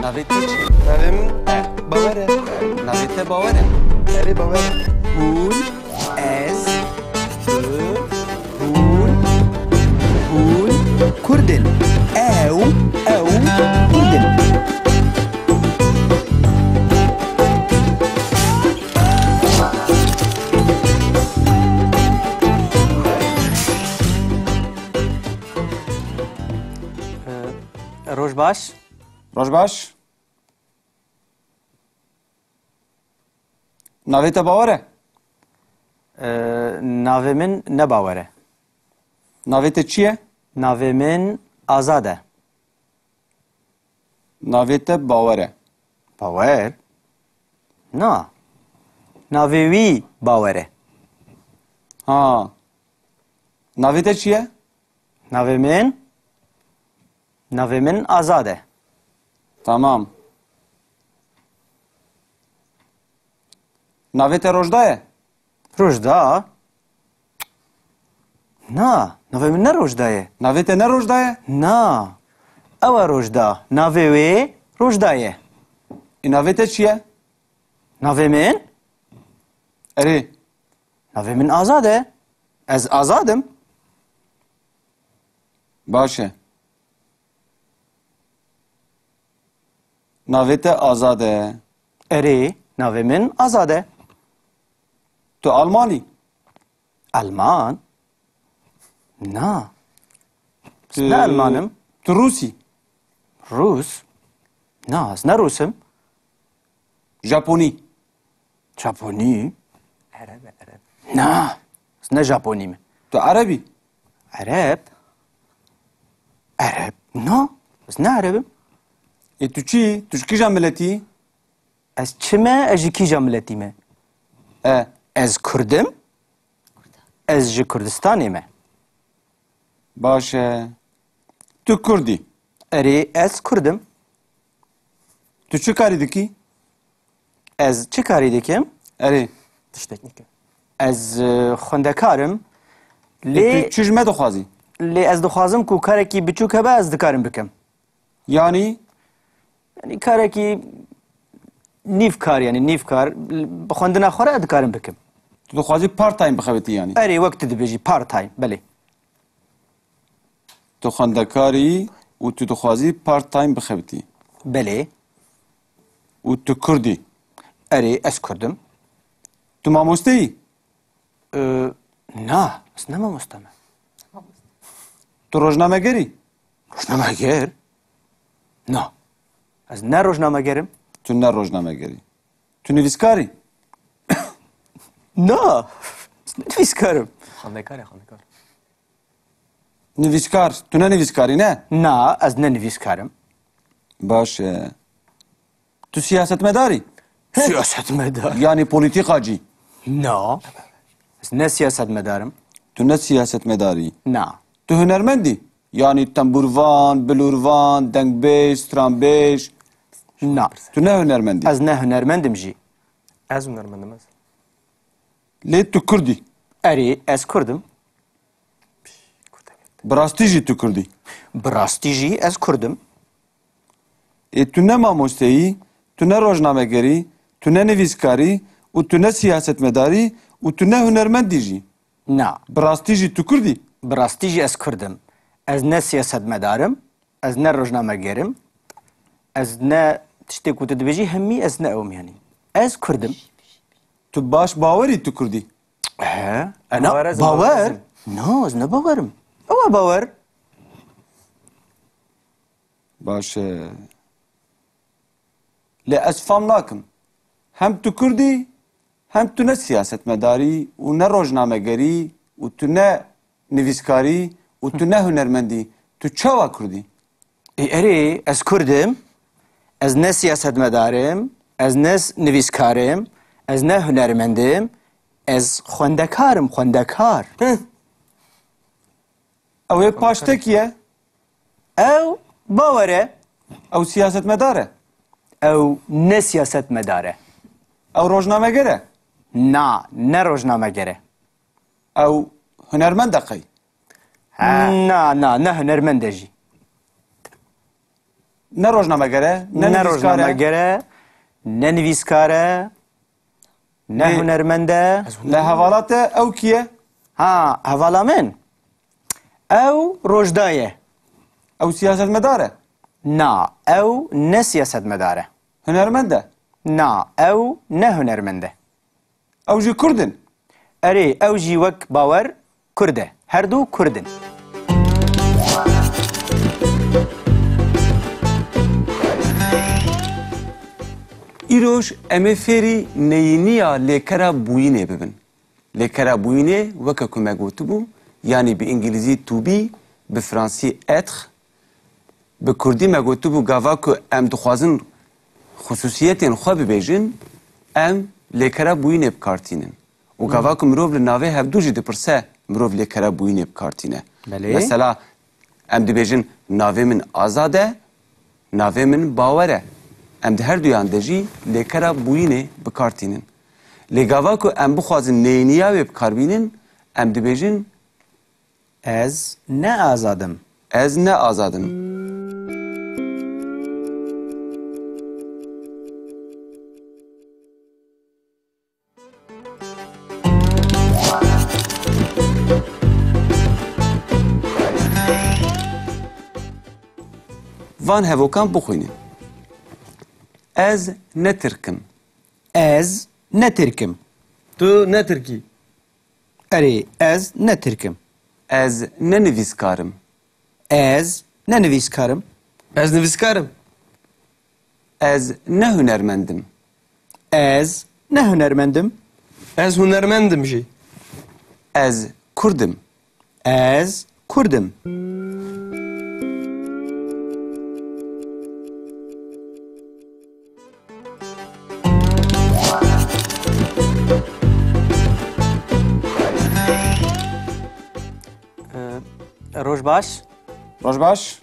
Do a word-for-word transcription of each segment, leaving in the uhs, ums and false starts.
Navê te çi? Navê min Bawer e. Navê te Bawer e. Erê, Bawer e. Hûn, ez, tu, hûn, hûn Kurd in. Ew, ew Kurd in. Roj baş. Roj baş. Navê te Bawer e? Ee, navê min ne Bawer e. Navê te çi ye? Navê min Azad e. Navê te Bawer e? Bawer? Na. Navê wî Bawer e. Ha. Navê te çi ye? Navê min? Navê min Azad e. Tamam. Navê te Rojda ye? Rojda? Na, navê min ne Rojda ye. Navê te ne Rojda ye? Na. Ew e Rojda. Navê wê Rojda ye. Ê, navê te çi ye? Navê min? Erê. Navê min Azad e. Ez azad im. Baş e. Navê te Azad e? Erê, navê min Azad e. Tu Alman î? Alman? Na. Ez ne Alman im. Tu Rûs î? Rûs? Na, ez ne Rûs im. Japonî? Japonî? Ereb e, Ereb. Na, ez ne Japonî me. Tu Ereb î? Ereb? Ereb? Na, ez ne Ereb im. Ê, tu çi? Tu ji kîja miletî? Ez çi me? Ez ji kîja miletî me? E. Ez Kurd im. Ez ji Kurdistanê me. Baş e. Tu Kurd î? Erê, ez Kurd im. Tu çi karî dikî? Ez çi karî dikim? Erê. Tiştek nîke. Ez, e, xwendekar im. Lê, lê tu çi ji me dixwazî? Lê ez dixwazim ku karekî biçûk hebe, ez dikarim bikim. Yanî? Yanî karekî nîv kar, yanî nîv kar, bi xwendina xwe re dikarim bikim. Tu dixwazî part time bixebitî yanî? Erê, wek tu dibêjî, part time, belê. Tu xwendekar î û tu dixwazî part time bixebitî. Belê. Û tu Kurd î? Erê, ez Kurd im. Tu mamoste yî? Ee, na, ez ne mamoste me. Tu rojnameger î? Rojnameger? Na. Ez ne rojnameger im. Tu ne rojnameger î. Tu nivîskar î? Na. Ez ne nivîskar im. Xwendekar e, xwendekar. Nivîskar. Tu ne nivîskar î, ne? Na, ez ne nivîskar im. Baş e. Tu siyasetmedar î? Siyasetmedar. Yanî polîtîkacî? Na. Ez ne siyasetmedar im. Tu ne siyasetmedar î? Na. Tu hunermend î? Yanî tembûrvan, bilûrvan, dengbêj, stranbêj? Na. Tu ne hunermend î? Ez ne hunermend im jî. Ez hunermend im, ez. Lê tu Kurd î? Erê, ez Kurd im. Bi rastî jî tu Kurd î? Bi rastî jî ez Kurd im. Ê, tu ne mamoste yî, tu ne rojnameger î, tu ne nivîskar î û tu ne siyasetmedar î û tu ne hunermend î jî. Na. Bi rastî jî tu Kurd î? Bi rastî jî ez Kurd im. Ez ne siyasetmedar im, ez ne rojnameger im, ez ne tiştê ku tu dibêjî hemî ez ne ew im yanî. Ez Kurd im. Tu baş bawer î tu Kurd î? He. Ana, bawer ez bawer? Bawer? No, ez ne bawer im. Ew e bawer. Baş e. Lê ez fam nakim. Hem tu Kurd î, hem tu ne siyasetmedar î û ne rojnameger î û tu ne nivîskar î û tu ne hunermend î. Tu çawa Kurd î? Ê, erê, ez Kurd im. Ez ne siyasetmedar im. Ez ne s-, nivîskar im. Ez ne hunermend im. Ez xwendekar im, xwendekar. Hı. Ew ê paştekî ye? Ew bawer e. Ew siyasetmedar e? Ew ne siyasetmedar e. Ew rojnameger e? Na, ne rojnameger e. Ew hunermend e qey? Ha. Na, na, ne hunermend e jî. Ne rojnameger e, ne Ne nivîskar e. rojnameger e, ne nivîskar e, ne Lê hunermend e. Li hevala te ew kî ye? Ha, hevala min. Ew Rojda ye. Ew siyasetmedar e? Na, ew ne siyasetmedar e. Hunermend e? Na, ew ne hunermend e. Ew jî Kurd in? Erê, ew jî wek Bawer Kurd e. Her du Kurd in. Îroj em ê fêrî neyîniya lêkera bûyînê bibin. Lêkera bûyînê, weke ku me gotibû, yanî bi îngilîzî to be, bi fransî être, bi kurdî me gotibû, gava ku em dixwazin xisûsiyetên xwe bibêjin, em lêkera bûyînê bi kar tînin. Û gava ku mirov li navê hevdû jî dipirse, mirov lêkera bûyînê bi kar tîne. Belê. Mesela, em dibêjin, navê min Azad e, navê min Bawer e. Em di her duyan de jî lêkera bûyînê bi kar tînin. Lê gava ku em bixwazin neyîniya wê bi kar bînin, em dibêjin, Ez ne azad im. Ez ne azad im. Van hevokan bixwînin. Ez ne tirk im. Ez ne tirk im. Tu ne tirk î. Erê, ez ne tirk im. Ez ne nivîskar im. Ez ne nivîskar im. Ez nivîskar im. Ez ne hunermend im. Ez ne hunermend im. Ez hunermend im jî. Ez kurd im. Ez kurd im. Ee, Roj baş. Roj baş.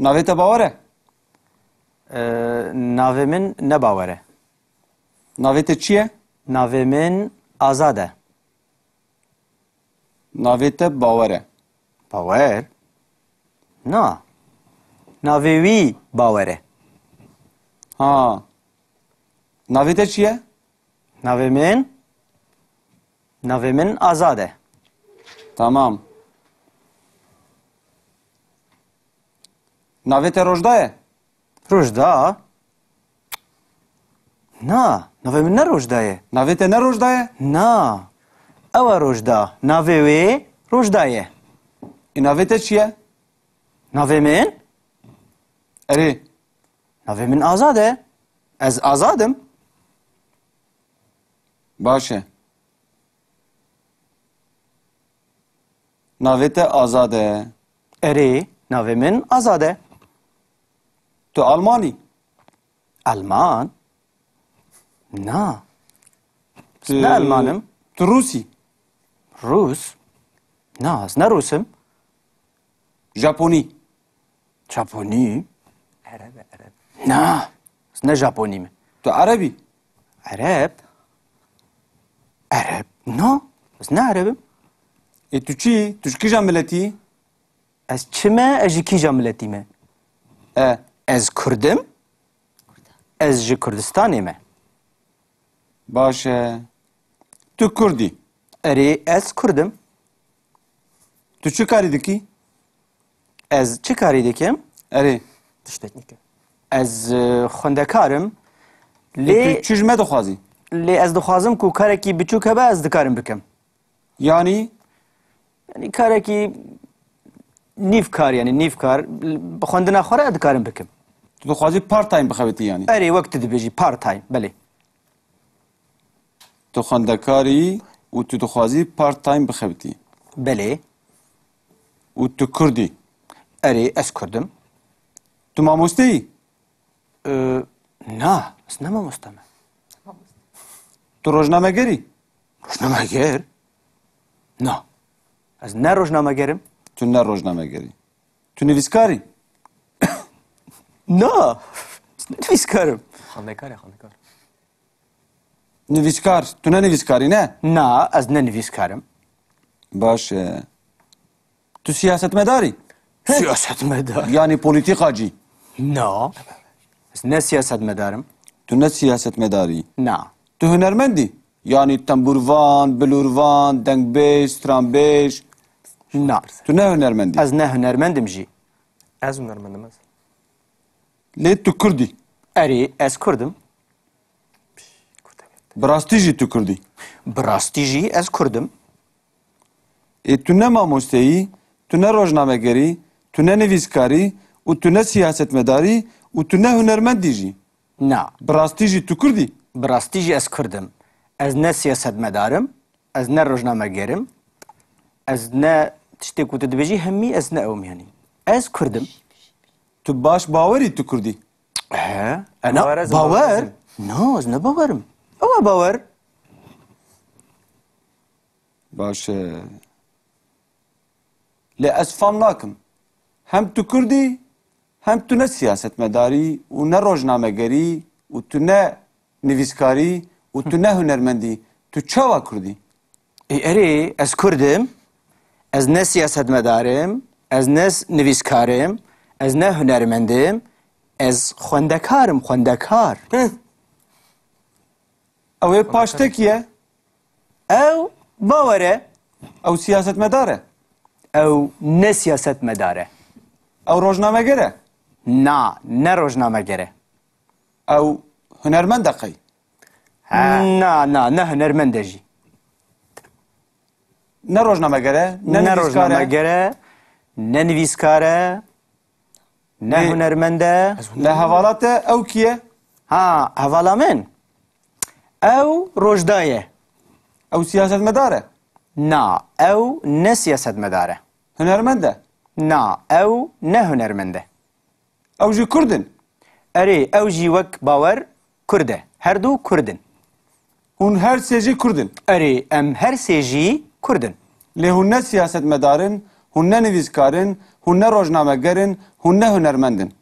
Navê te Bawer e? Ee, navê min ne Bawer e. Navê te çi ye? Navê min Azad e. Navê te Bawer e. Bawer? Na. Navê wî Bawer e. Ha. Navê te çi ye? Navê min? Navê min Azad e. Tamam. Navê te Rojda ye? Rojda? Na, navê min ne Rojda ye. Navê te ne Rojda ye? Na, ew e Rojda. Navê wê Rojda ye. Ê, navê te çi ye? Navê min? Erê. Navê min Azad e. Ez azad im. Baş e. Navê te Azad e. Erê, navê min Azad e. Tu Alman î? Alman? Na. Ez Tu, ne Alman im. Tu Rûs î? Rûs? Na, ez ne Rûs im. Japonî? Japonî? Ereb e, Ereb. Na, ez ne Japonî me. Tu Ereb î? Ereb? Ereb? Na, ez ne Ereb im. Ê tu çi yî? Tu ji kîja miletî yî? Ez çi me? Ez ji kîja miletî me? E. Ez Kurd im. Ez ji Kurdistanê me. Baş e. Tu Kurd î? Erê, ez Kurd im. Tu çi karî dikî? Ez çi karî dikim? Erê. Tiştek nike. Ez, e, xwendekar im. Lê Lê tu çi ji me dixwazî? Lê ez dixwazim ku karekî biçûk hebe, ez dikarim bikim. Yanî? Yanî karekî nîv kar, yanî nîv kar, bi xwendina xwe re dikarim bikim. Tu dixwazî part time bixebitî yanî? Erê, wek tu dibêjî, part time, belê. Tu xwendekar î û tu dixwazî part time bixebitî. Belê. Û tu Kurd î? Erê, ez Kurd im. Tu mamoste yî? Ee, na, ez ne mamoste me. Tu rojnameger î? Rojnameger? Na. Ez ne rojnameger im. Tu ne rojnameger î. Tu nivîskar î? Na. Ez ne nivîskar im. Xwendekar e, xwendekar. Nivîskar. Tu ne nivîskar î, ne? Na, ez ne nivîskar im. Baş e. Tu siyasetmedar î? Siyasetmedar. Yanî polîtîkacî. Na. Ez ne siyasetmedar im. Tu ne siyasetmedar î. Na. Tu hunermend î. Yanî tembûrvan, bilûrvan, dengbêj, stranbêj. Na. Tu ne hunermend î. Ez ne hunermend im jî. Ez hunermend im ez. Lê tu kurd î. Erê, ez kurd im. Bi rastî jî tu kurd î. Bi rastî jî ez kurd im. Ê tu ne mamoste yî, tu ne rojnameger î, tu ne nivîskar î û tu ne siyasetmedar î û tu ne hunermend î jî. Na. Bi rastî jî tu kurd î. Bi rastî jî ez kurd im. Ez ne siyasetmedar im, ez ne rojnameger im, ez ne tiştê ku tu dibêjî hemî ez ne ew im yanî. Ez kurd im. Tu baş bawer î tu kurd î. He? Ena Bawer ez bawer? Bawer. No, ez ne bawer im. Ew e bawer. Baş e. Lê ez fam nakim. Hem tu kurd î, hem tu ne siyasetmedar î û ne rojnameger î û tu ne nivîskar î û tu ne hunermend î. Tu çawa kurd î? Ê, erê, ez kurd im. Ez ne siyasetmedar im. Ez ne s-, nivîskar im. Ez ne hunermend im. Ez xwendekar im, xwendekar. Hı. Ew ê paştekî ye. Ew bawer e. Ew siyasetmedar e. Ew ne siyasetmedar e. Ew rojnameger e. Na, ne rojnameger e. Ew hunermend e qey? He. Na, na, ne hunermend e jî. Ne rojnameger e, ne Ne nivîskar e. rojnameger e, ne nivîskar e, ne Ê, hunermend e. Li hevala te ew kî ye? Ha, hevala min. Ew Rojda ye. Ew siyasetmedar e? Na, ew ne siyasetmedar e. Hunermend e? Na, ew ne hunermend e. Ew jî kurd in? Erê, ew jî wek bawer kurd e. Her du kurd in. Hûn her sê jî kurd in? Erê, em her sê jî kurd in. Lê hûn ne siyasetmedar in, hûn ne nivîskar in, hûn ne rojnameger in, hûn ne hunermend in.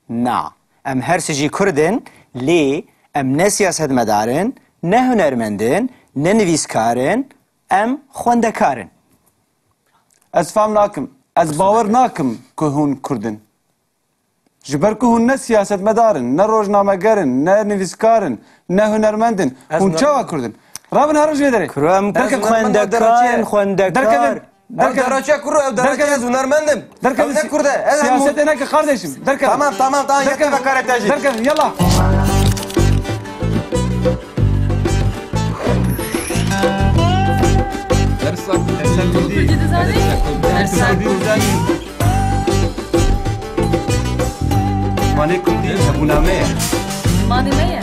Na, em her sê jî kurd in, lê em ne siyasetmedar in, ne hunermend in, ne nivîskar in, em xwendekar in. Ez fam nakim. Ez bawer nakim ku hûn kurd in. Ji ber ku hûn ne siyasetmedar in, ne rojnameger in, ne nivîskar in, ne hunermend in. Hûn çawa kurd in? Rabin herin ji vê derê. Kuro em kurd in, xwendekar in, xwendekar. Derkevin. Derkevin. Ew deraçe kuro, ew deraçe ez hunermend im. Derkevin. Ew ne kurd e. Ez hem Siyasetê neke kardeşim. Derkevin. Tamam, tamam, tamam, yeter be karete jî. Derkevin, yallah. Dersa Kurdî dizanî? Dersa Kurdî. Zimanê Kurdî hebûna me ye. Zimanê me ye.